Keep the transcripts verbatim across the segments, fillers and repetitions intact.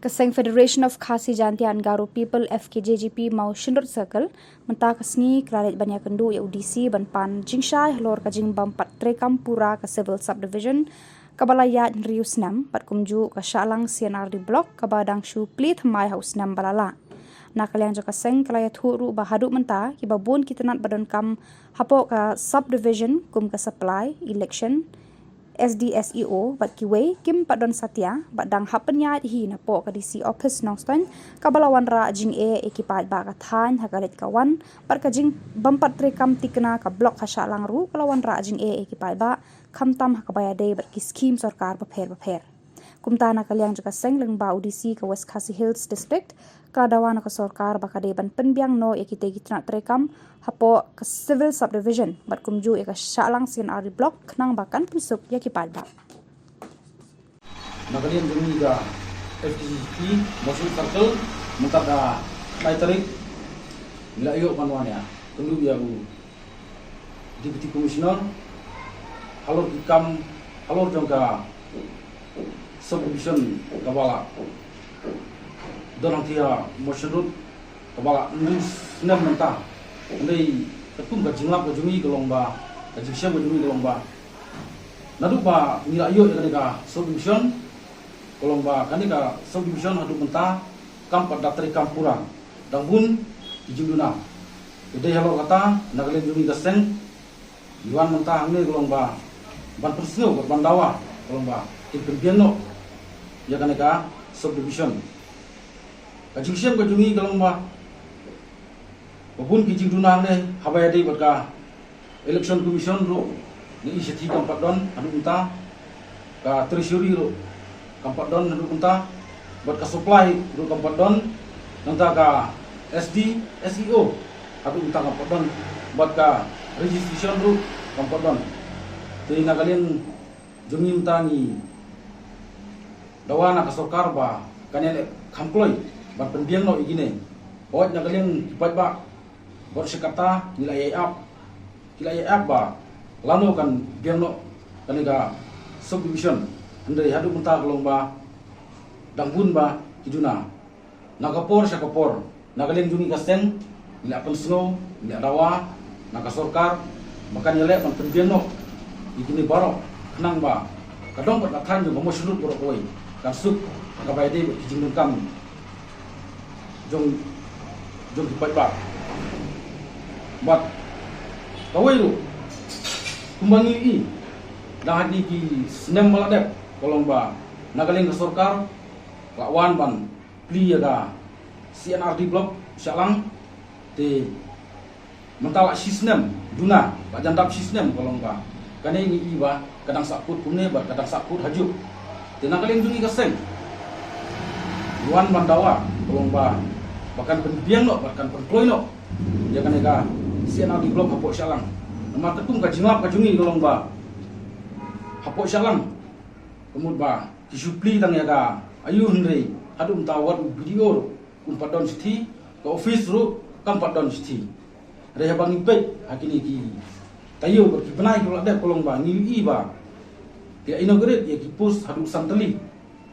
Ka Seng Federation of Khasi Jaintia and Garo People, F K J G P, Mawshynrut Circle, mynta ka sngi ka la leit ban ïakynduh ïa u D C ban pan jingshai halor ka jingbym pat treikam pura ka Civil Subdivision kaba la ïaid hynriew snem, bad kumjuh ka Shahlang C and R D Block kaba dang shu plie thymmai ha u snem ba la lah. Na ka liang jong ka seng ka la ïathuh ruh ba haduh mynta kiba bun ki tnat ba donkam hapoh ka subdivision kum ka supply, election, S D, S E O bad kiwei kim pat don satia bad dang hap pynïaid hi napoh ka D C office Nongstoiñ, kaba la wanrah jingeh ïa ki paidbah ka thaiñ ha ka leit ka wan, bad ka jingbym pat treikam thikna ka block ha Shahlang ruh ka la wanrah jingeh ïa ki paidbah, khamtam ha kaba ïadei bad ki skhim sorkar bapher bapher. Kumta na ka liang jong ka seng lyngba u D C ka West Khasi Hills District, ka la dawa na ka sorkar ba ka dei ban pynbiang noh ïa kitei ki tnat treikam hapoh ka Civil Subdivision bad kumjuh ïa ka Shahlang C and R D Block khnang ba kan pynsuk ïa ki paidbah. Na ka liang jong ngi ka F K J G P Mawshynrut Circle, mynta ka lai tarik ngi la ïoh ban wan ïakynduh ïa u Deputy Commissioner halor ki kam halor jong ka subdivision kaba la don hangta ha Mawshynrut kaba la hynriew snem mynta. Hynrei katkum ka jinglap ka jong ngi ka long ba, ka jingshem ka jong ngi ka long ba, naduh ba ngi la ïoh ïa kane ka subdivision, ka long ba kane ka subdivision haduh mynta kam pat da treikam pura. Dang bun ki jingduna. Te dei halor kata na ka liang jong ngi ka seng, ngi wan mynta hangne ka long ba ban pynsngew bad ban dawa ka long ba kin pynbiang noh ïa kane ka subdivision. Ka jingshem ka jong ngi ka long ba, ba bun ki jingduna hangne haba ïadei bad ka Election Commission ruh, ngi i shithi kam pat don haduh mynta, ka Treasury ruh kam pat don haduh mynta, bad ka supply ruh kam pat don, nangta ka S D, S E O haduh mynta kam pat don, bad ka registration ruh kam pat don. Te na ka liang jong ngi mynta ngi dawa na ka sorkar ba kan ïaleh kham kloi ban pynbiang noh ïa kine. Hooid na ka liang ki paidbah bad shi katta ngi la ïai ap, ki la ïai ap ba lano kan biang noh kane ka subdivision. Hynrei haduh mynta ka long ba dang bun ba ki duna. Na ka por sha ka por, na ka liang jong ngi ka seng, ngi la pynsngew, ngi la dawa na ka sorkar ba kan ïaleh ban pynbiang noh ïa kine baroh khnang ba ka dong bad ka thaiñ jong ka Mawshynrut baroh kawei kan suk ha kaba ïadei bad ki jingdonkam jong, jong ki paidbah. Bad kawei ruh, kumba ngi i, dang ha kine ki snem ba la dep, ka long ba na ka liang ka sorkar ka la wan ban plie ïa ka C and R D Block Shahlang. Te mynta la shi snem duna, la jan dap shi snem ka long ba kane ngi i ba ka dang sahkut kumne bad ka dang sahkut hajuh. Te na ka liang jong ngi ka seng, ngi wan ban dawa ka long ba, ba kan pynbiang noh bad kan pynkloi noh ïa kane ka C and R D Block hapoh Shahlang. Namar katkum ka jinglap ka jong ngi ka long ba hapoh Shahlang ka mut ba ki shu plie tang ïa ka aïu, hynrei haduh mynta wat u B D O ruh um pat don shithi, ka office ruh kam pat don shithi. Hynrei haba ngi peit ha kine ki taïew bad ki bnai kiba la dep ka long ba ngi i ba ki la inaugurate ïa ki post haduh san tylli.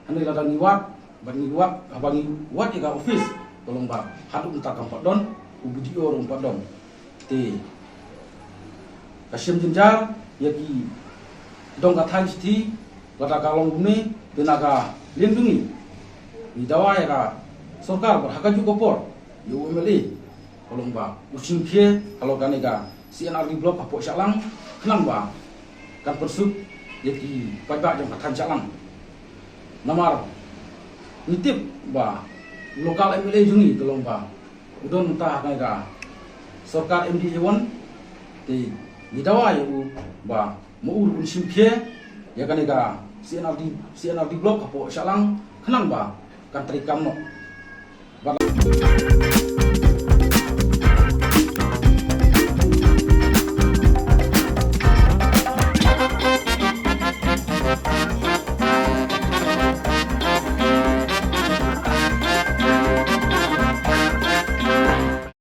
Hynrei lada ngi wad, bad ngi wad, haba ngi wad ïa ka office ka long ba haduh mynta kam pat don u B D O ruh um pat don. Te ka shem jynjar ïa ki dong ka thaiñ shithi, lada ka long kumne, te na ka liang jong ngi ngi dawa ïa ka sorkar bad ha kajuh ka por ïa u M L A ka long ba u shim khie halor kane ka C and R D Block hapoh Shahlang khnang ba kan pynsuk ïa ki paidbah jong ka thaiñ Shahlang. Namar ngi tip ba local M L A jong ngi ka long ba u don mynta ha kane ka sorkar M D A one. Te ngi dawa ïa u ba ma u ruh un shim khie ïa kane ka C and R D, C and R D Block hapoh Shahlang khnang ba kan treikam noh. Bad